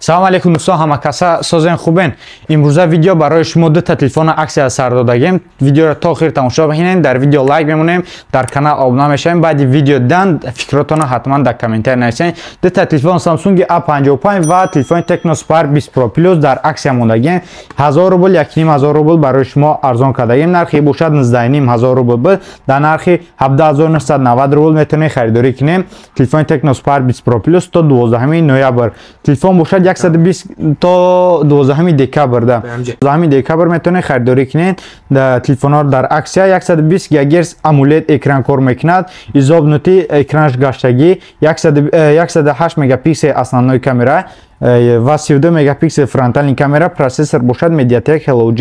Салом алейкум дӯстон, ҳама каса созен, хубен? Имрӯза видео барои шумо дута телефона аксия сар додагем. Видеоро то охир тамошо бинед, дар видео лайк мемонем, дар канал обуна мешавем. Баъди видео дидан фикротонро ҳатман дар комментарий нависед. Дута телефон Samsung A55 ва телефони Tecno Spark 20 Pro Plus дар аксия мондагем. 1000 рубл, 1500 рубл барои шумо арзон кардагем. Нархи бошад 19500 рубл буд. Дар нархи 17990 рубл метавонед харидорӣ кунем. Телефони Tecno Spark 20 Pro Plus то 12 ноябр. Телефон бошад 120 то 12 декабр, да. 12 декабр метавонед харидорӣ кунед. Телефонҳо дар аксия. 120 ГГц AMOLED экран кор мекунад. Изогнутый экранаш гаштагӣ, 108 мегапиксел основной камера ва 32 мегапиксел фронтальный камера. Процессор бошад MediaTek Helio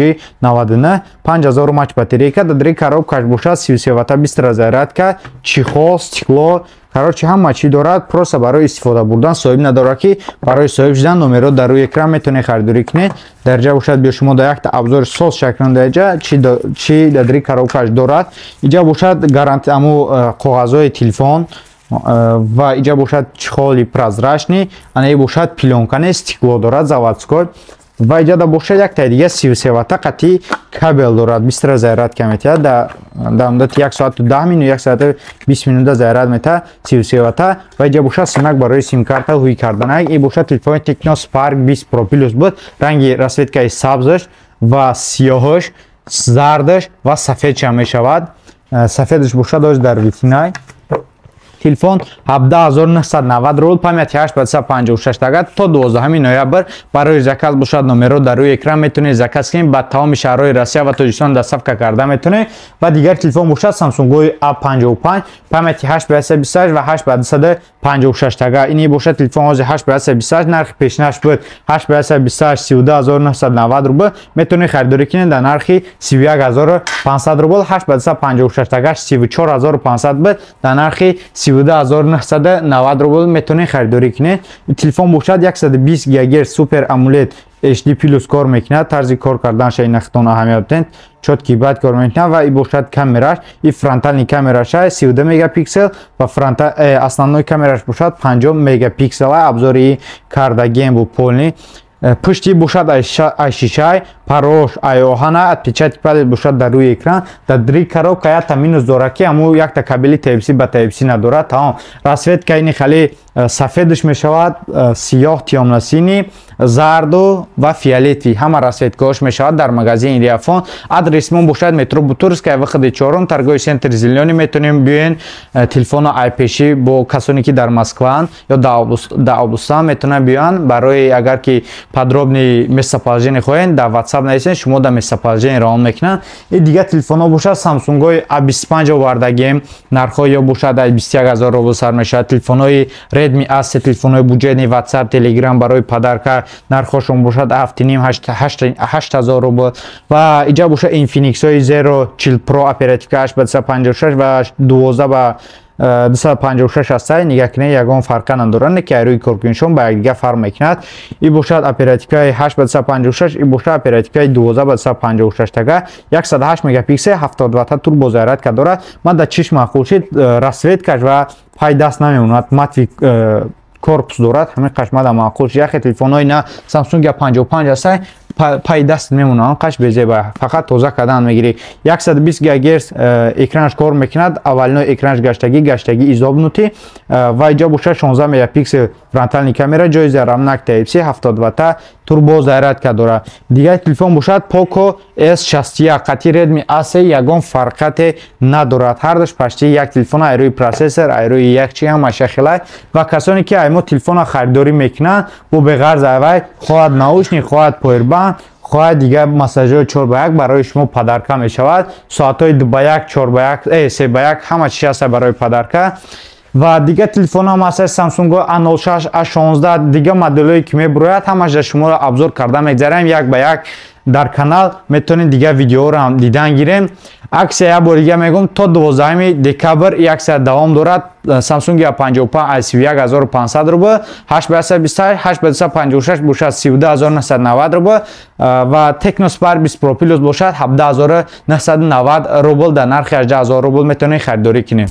G99, 5000 мАч батарейка, дар коробкаш бошад 33 ватта быстрая зарядка, чехол, стекло, короче, ҳама чӣ дорад. Просто барои истифода бурдан соҳиб надорад, ки барои соҳиб шудан номерро дар рӯи экран метавонед харидорӣ кунед. Дарҷа бошад, биё шумо дар якта обзори соз шаклан дарҷа чӣ дар коробкаш дорад. Иҷа бошад гарантия, аму коғазҳои телефон, ва иҷа бошад чехоли прозрачный, ана бошад плёнка не, стекло дорад, заводской. Ва иҷада бошад яктаи дига 33 ватта қатъи кабел дорад, быстрая зарядка метиҳад, дар муддати 1 соату 10 минут, 1 соату 20 минута заряд метиҳад, 33 ватта. Ва иҷа бошад симак барои симкарта ҳуй карданак. И бошад телефони Tecno Spark 20 Pro Plus буд. Ранги расцветкаи сабзаш ва сиёҳаш, зардаш ва сафедшам мешавад. Сафедаш бошад оз дар витринай. Телефон 17990 рубл, памяти 8 ба 256 агар то 12 ноябр. Барои заказ бошад номерро дар рӯи экран метавонед заказ кунед, ба тамоми шаҳрҳои Россия ва Тоҷикистон доставка карда метавонед. Ва дигар телефон бошад Samsung A55, памяти 8 ба 128 ва 8 ба 256 ага. Ини бошад телефон ҳозир 8 ба 128, нархи пешнаш буд 8 ба 128 32990 рубл, метавонед харидорӣ кунед дар нархи 31500 рубл. 8 ба 256 агаш 34500 буд, дар нархи 32990 рубл метавонед харидорӣ кунед. Телефон бошад 120 ГГц Super AMOLED HD Plus кор мекунад. Тарзи кор карданаш инахтон аҳамият бидед, чёткий бад кор мекунад. Ва и бошад камераш, и фронтальный камераш 32 мегапиксел ва фронта основной камераш бошад 50 мегапиксел. Обзори кардагем бу полный. Пушти бошад ай шишай, парош ай оҳана, отпечатки палец бошад дар рӯи экран. Дар дри коробка якта минус дорад, ки ҳаму якта кабели Type-C ба Type-C надорад, тамом. Расцветка ини хеле сафедаш мешавад, сиёҳ, тёмно-синий, зарду ва фиолетовый, ҳама расцветкаҳош мешавад дар магазини Риафон. Адресмон бошад метро Бутырская, выходи чорум, торговый центр Зелёный. Метавонем биёен телефоно айпешӣ бо касоне ки дар Москваанд ё дар областан метавонанд биёянд. Барои агар ки подробный местоположение хоҳед, дар WhatsApp нависед, шумо дар местоположение равон мекунанд. И дигар телефонҳо бошад Samsung-ҳои A25 овардагем, нархҳо ё бошад ай 21000 рубл сар мешавад. Телефонҳои Redmi A3, телефонҳои бюджетный, WhatsApp, Telegram барои подарка, нархҳошон бошад 7,5, 8000 рубл. Ва иҷа бошад Infinix-ҳои Zero 40 Pro, оперативка 8 ба 256 ва 12 ба 256 ҳастай. Нигаҳ кунед, ягон фарқа надоранд, ки рӯи коркунишон ба якдигар фарқ мекунад. И бошад оперативкаи 8 ба 256, и бошад оперативкаи 12 ба 256 тага, 108 мегапиксел, 70 ватта турбо зарядка дорад. Ман дар чиш маъқул шид, расцветкаш ва пай даст намемонад, матовый корпус дорад, ҳамин қашмада маъқул шид. Яхе телефонҳои на Samsung A55 ҳастай, пай даст мемонад, қаш безеба, фақат тоза кардан мегирӣ. 120 ГГц экранаш кор мекунад, аввалино экранаш гаштагӣ, гаштагӣ изогнутый. Ва иҷа бошад 16 мегапиксел фронтальный камера, ҷои заряднак Type-C, 70 ватта турбо зарядка дорад. Дигар телефон бошад Poco S61 қатъи Redmi A3, ягон фарқате надорад, ҳардуш почти як телефон, ай рӯи процессор, ай рӯи як чи ҳамаша хелай. Ва касоне ки ай мо телефона харидорӣ мекунанд, бо беғарз айвай хоҳад наушник, хоҳад повербанк, хоҳад дигар массажёри 4 ба 1 барои шумо подарка мешавад. Соатҳои 2 ба 1, 4 ба 1, 3 ба 1, ҳама чи ҳаста барои подарка. Ва дигар телефонҳо ҳам ҳастанд, Samsung A06, A16, дигар моделҳое ки мебурояд, ҳамаша шуморо обзор карда мегзарем як ба як дар канал. Метавонед дигар видеоҳоро ҳам дидан гирем. Аксия, як бори дига мегӯм, то 12 декабр и аксия давом дорад. Samsung A55 аз 31500 рубл, 8 ба 128, 8 ба 256 бошад 32990 рубл ва Tecno Spark 20 Pro Plus бошад 17990 рубл, дар нархи 18000 рубл метавонед харидорӣ кунед.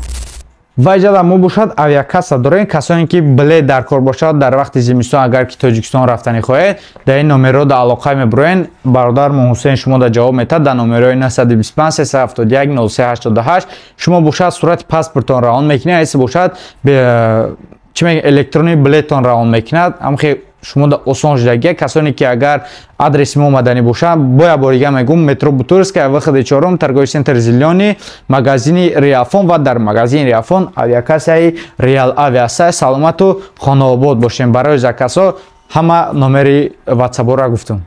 Ва иҷада мо бошад, авиакасса дорем. Касоне ки билет дар кор бошад, дар вақти зимистон агар ки Тоҷикистон рафтанӣ хоҳед, дар ин номерҳо да алоқа мебуроен. Бародар Муҳусен шумо да ҷавоб метад. Дар номерҳои 925 371 0388 шумо бошад, сурати паспортон равон мекунед, аси бошад, чӣ мегӯ, электронный билетон равон мекунад. Ҳамхе шумо да осон шудагия. Касоне ки агар адреси мо омаданӣ бошанд, боя борига мегӯм: метро Бутырская, выходи чорум, торговый центр «Зелёный», магазини Реафон. Ва дар магазини Реафон авиакассаи Реал Авиаса. Саломату хонаобод бошем. Барои заказҳо ҳама номери ватсабора гуфтум.